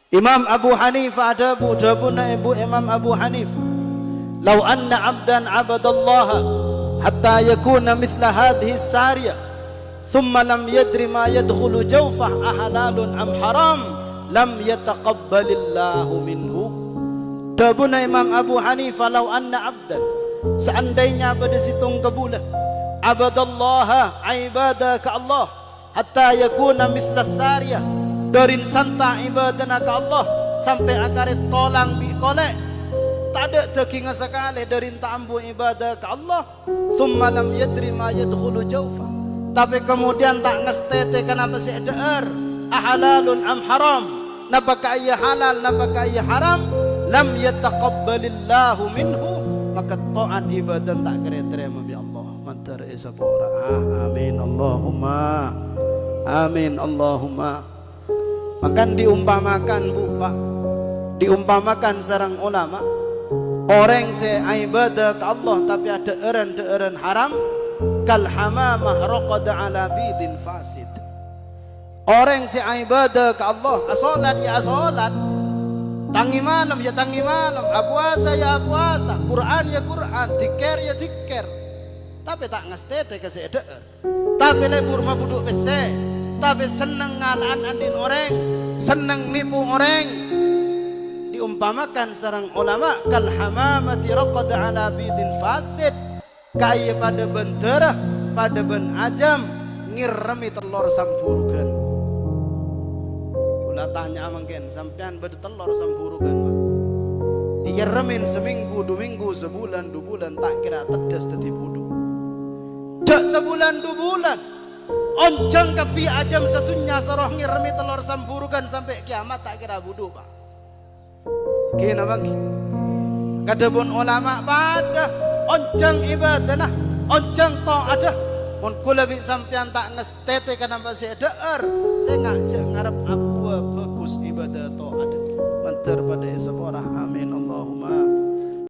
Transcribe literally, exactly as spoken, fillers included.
Imam Abu Hanifah adhâbu, dhâbuna Ibu Imam Abu Hanifah, "Lau anna abdan abadallaha hatta yakuna mithla hadhihi sariyah, thumma lam yadri ma yadkhulu jawfah ahalalun am haram, lam yataqabbalillahu minhu." Dhâbuna Imam Abu Hanifah, "Lau anna abdan, saandhâjâ bâdâ sèttong kabulâ, abadallaha, ibâdâ ka Allah, hatta yakuna mithlas sariyah, dhârin santa ibâdâna ka Allah, sampè' akarè tolang bi' kolè', tadâ' dhâgingnga sakalè dhârin ta' ambu ibâdâ ka Allah, thumma lam yadri ma yadkhulu jawfa, tapè kemudian ta' ngastètè ka napa sè èdhâ'âr, ahalalun am haram, napa ka'iyâ halal, napa ka'iyâ haram, lam yataqabbalillahu minhu, maka to'an ibâdâna ta' kèra ètarèma bi' Allah." Mandhâr èsapora. Ah, amin, Allahumma. Amin, Allahumma. Maka diumpamakan, Bu, Pak. Diumpamakan sareng ulama. Orèng sè aibâdâ ka Allah tapè adhâ'âran-dhâ'âran haram, kal hamamah raqada ala bidin fasid. Orèng sè aibâdâ ka Allah, asolat ya asolat, tangè malem ya tangè malem, apowasa ya apowasa, Qur'an ya Qur'an, dhikkèr ya dhikkèr, tapè ta' ngastètè ka sè èdhâ'âr. Tapè lebur mabudhu' pèssè, tapè senneng ngala'an andi'na orèng, senneng nèpo orèng. Diumpamakan sareng ulama, kal hamamati raqada ala bidin fasid. Ka'iyâ padâ bân dârâ, padâ bân ajâm, ngèrremmè tellor samburughân. Kaulâ tanya'a mangkèn, sampèyan bâdâ tellor samburughân, Pak? Èèrremmèn samènggu, du mènggu, sabulân, du bulân, ta' kèra teddhâs dhâddhi budhu. Jhâ' sabulân, du bulân. Onjhâng kabbhi ajâm sadhunnya soro ngèrremmè tellor samburughân sampè' kèyamat ta' kèra budhu, Pak. Ghi napa ghi? Kadhâbuna ulama padâ, onjhâng ibâdâna, onjhâng to'adhâ. Mon kaulâ bi' sampèyan ta' ngastètè ka napa sè èdhâ'âr, sènga' jhâ'